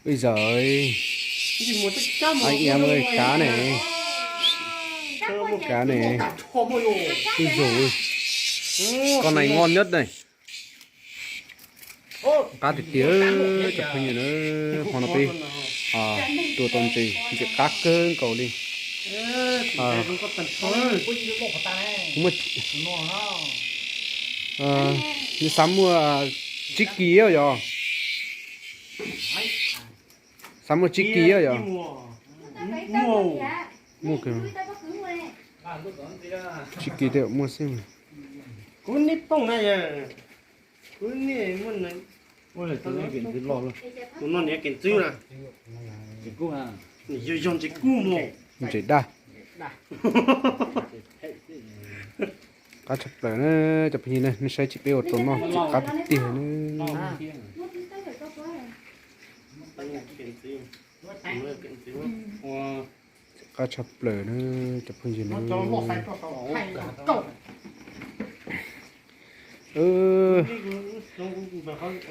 Bây giờ ai em ơi, cá này, cá này, ui dồi ôi, con này ngon nhất này. Qab tiag tiag, cov phooj ywg na, hmo no peb tua tau ntses, ntses qab kawg nkaus li. Xav muaj tsib kis yog, xav muaj tsib kis yog. Muaj, tsib kis tej muaj xwb. Kuv neb pooj na yog, kuv neb muaj, tus no niam kev ntxwb na, yog yog ntses kub mos, ntses daj. Qab tshaj plaws na, cov phooj ywg na, nej saib tsis peb ua tau noj tsis qab tiag tiag na. Qab tshaj plaws na, cov phooj ywg na.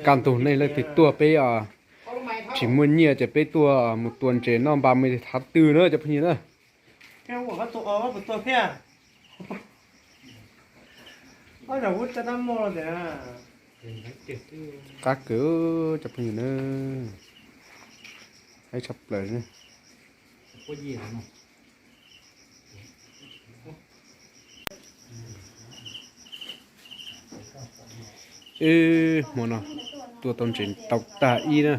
Kaj ntug nej leej twg tuaj peb tsis muaj nyiaj ces peb tuaj mus tua ntses noj npa me thav twg na cov phooj ywg na. Qab kawg cov phooj ywg na, qab tshaj plaws. Ib hmo no tua tau ntses tau tag ib na,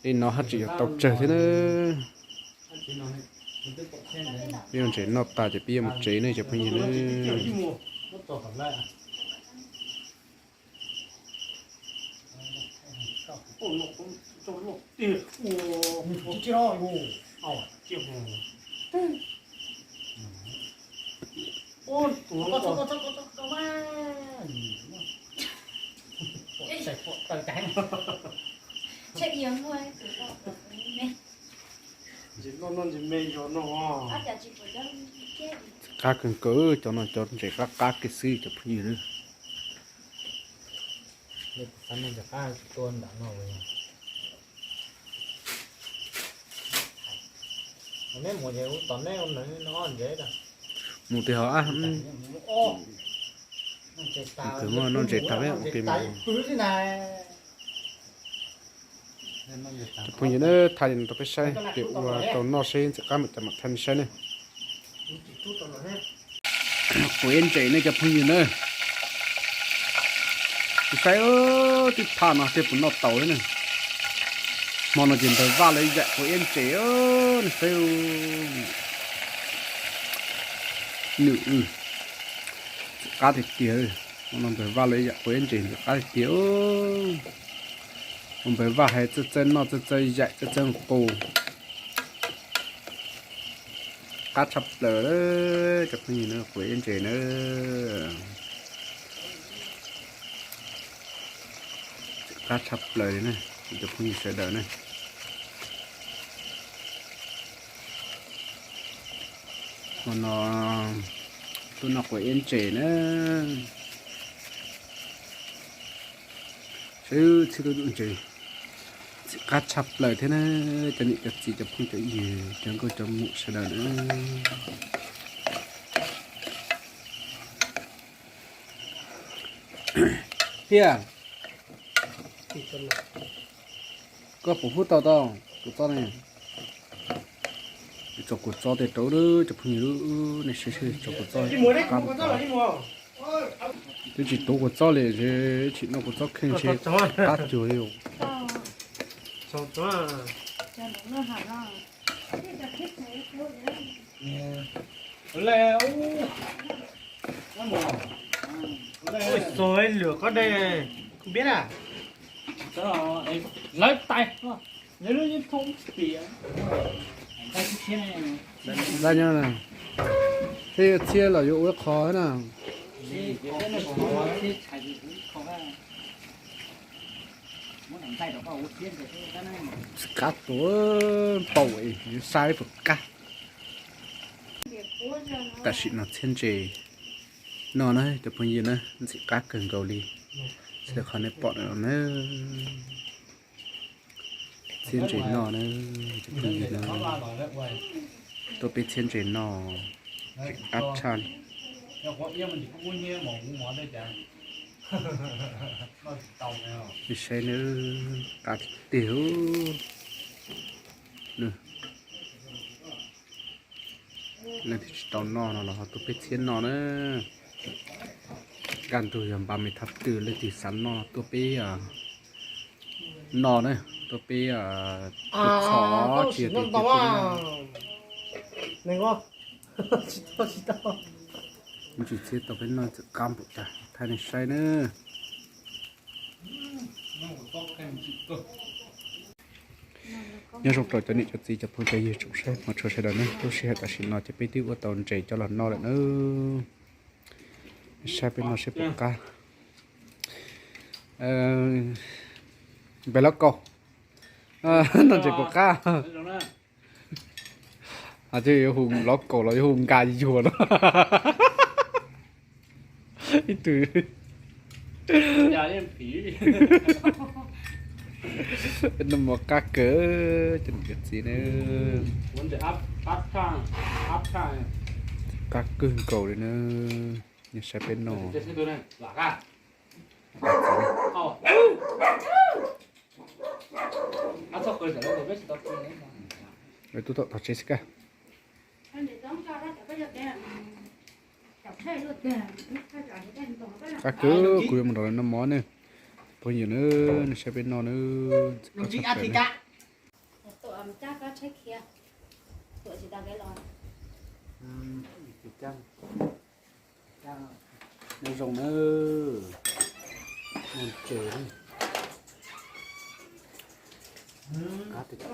ib no haj tseem yuav tau tsawg thiab na. Peb ua ntses noj tas ces peb yuav mus tsev ne cov phooj ywg na. Qab kawg nkaus, cov no cov ntses qab qab kiag xwb cov phooj ywg na. Mus twg ho, noj ntses tag peb mus. Cov phooj ywg na, thaij li no rau peb saib, peb ua tau noj seb ntxim qab mam coj mam thaij nej saib ne. Quav iab ntses ne cov phooj ywg na. Saib, twb phaj no thiaj puas noj tau thiab ne. Hmo no ces npawg Vaj lawv yaim quav iab ntses, nej saib. Nws, ntxim qab tiag tiag. Hmo no npawg Vaj lawv yaim quav iab ntses ntxim qab tiag tiag. Ua npawg Vaj hais txawj txawj noj txawj txawj yaim txawj txawj nqus. Qab tshaj plaws cov phooj ywg na, quav iab ntses na. Qab tshaj plaws li na, cov phooj ywg sawv daws na. Hmo no tuaj noj quav iab ntses na. Sawv txhij lub ntses, ntxim qab tshaj plaws thiab na, cov niam cov txiv cov phooj cov ywg cov nkauj cov muam sawv daws na. Thiab, koj puas hub tau tau kua txob ne? Tso kua txob tej rau cov phooj ywg, nej saib, tso kua txob qab. Twb tsis tuav kua txob li, tsis noj kua txob kheej ntshe qab cuag li. Ui, lwm koj de, không biết à? Lawv tais, lawv lub yeej thoob pim. Laj nyob na, thiab txhiab los yuav ua qho na. Qab tuav npaum, saib puas qab. Tam sim no txhiab ntses no na cov phooj ywg na, ntxim qab kawg nkaus li. Xws li qhov nej pom no na. Txiab ntses noj na, tuaj peb txiab ntses noj, qab tshaj li. Saib na, qab tiag. Leej twg tsis tau noj no los ho tuaj peb txiab noj na. Kaj ntug yog npa me thab twg, leej twg xav noj tuaj peb noj na, tuaj peb txhom tsis yog tiag tiag tuaj peb noj. Tsis txiab tau peb noj txawm qab npaum cas thaij nej saib na. Nyob zoo rau cov niam cov txiv cov phooj cov ywg tsoom saib hmov tshua sawv daws na, lub sij hawm tam sim no ces peb twb ua tau ntses coj los noj lawm na. Saib peb noj seb puas qab. Npem lov kaus, noj ntses puas qab. Ces yuav hu lov kaus los yuav hu nka yuag no. Ib tug noj mov qab kawg, cov niam cov txiv na. Qab kawg nkaus li na. Nyob saib peb noj. Tub tom tog tsev xwb kaj. Qab kawg, kuv yuav mus nrog lawv noj mov ne. Phooj ywg na, nej saib peb noj na. Nyob zoo na, noj ntses. Qab tiag tiag.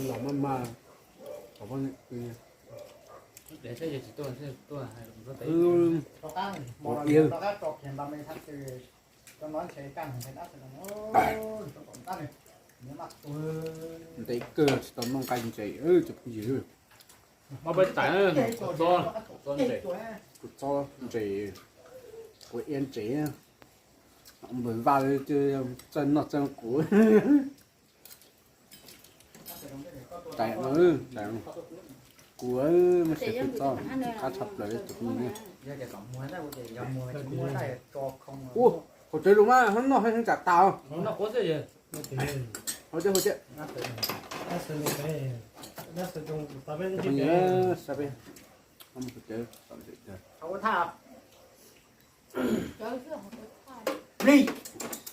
Los maj ma, ua iab. Ntev kawg tsis tau noj nqaij ntses cov phooj ywg. Kuv txob ntses, kuv ua iab ntses, npawg Vaj txawj noj txawj kuv. Kuv muab siav pw txob, qab tshaj plaws cov phooj ywg. Ua, hauv tsev los mas noj heev tsam tas. Hauv tsev, hauv tsev. Phooj ywg, saib peb, hauv tsev. Li,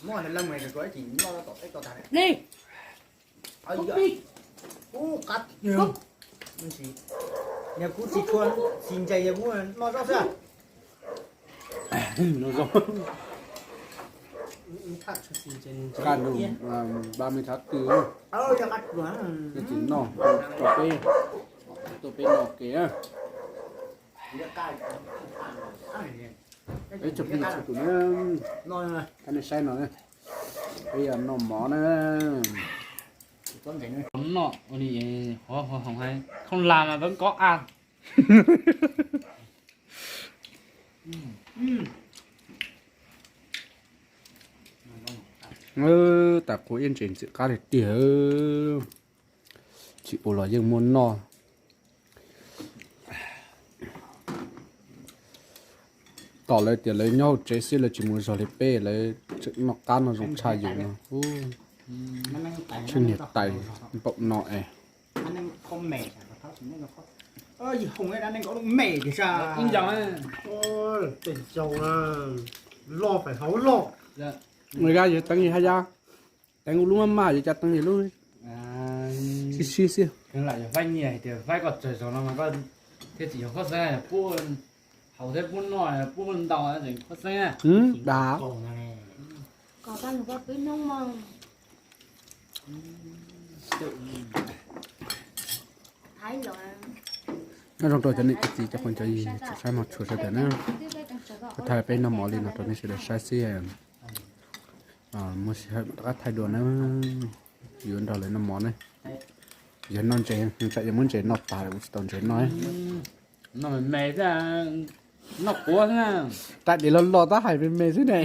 muaj leej twg tuaj ib chim noj tom teb tso tas li. Ub, qab, yog kuv tsis tshua xis ntses yog kuv noj zoj xwb. Noj zoj. Qab nug ba me thav twg, tsis noj, tuaj peb, tuaj peb noj ke. Peb tsoom phooj ywg txhua tus na, nej saib no, peb yuav noj mov na. Noj, khoom las mas peb nkob a. Tas kuv iab ntses ntxim qab tiag tiag, tsis ua los yeej muaj noj. Tom lawv tias lawv nyob hauv tsev xwb lawv tsis mus zog li peb, lawv tseem noj qab noj zoo tshaj yus no. Tsheej niag tais npaum no es. Loj fais hauv loj. Nws ga yog teev yog haj ya, teev kuv lub maj maj yog cas teev yog lub sib sib xwb. Faib nyiaj hais tias faib koj tsawg zaus no mas koj thiaj tsis yog koj xeeb, pub haus thiab pub noj pub ntau tseem koj xeeb. Dag. Kom koj nug koj pib hnub mog. Hais los. Nyob zoo rau cov niam cov txiv cov phooj cov ywg tsoom saib mog tshua sawv daws na. Kuv thaij peb noj mov li no rau nej sawv daws saib xwb. Muaj sij hawm rov qab thaij dua na. Yuav nrog lawv noj mov ne. Yog noj ntses, tsam yuav muab ntses noj tas lawm kuv tsis tau ntses noj. Noj me me xwb, noj quav xwb. Rab diav loj loj tab hais me me xwb ne.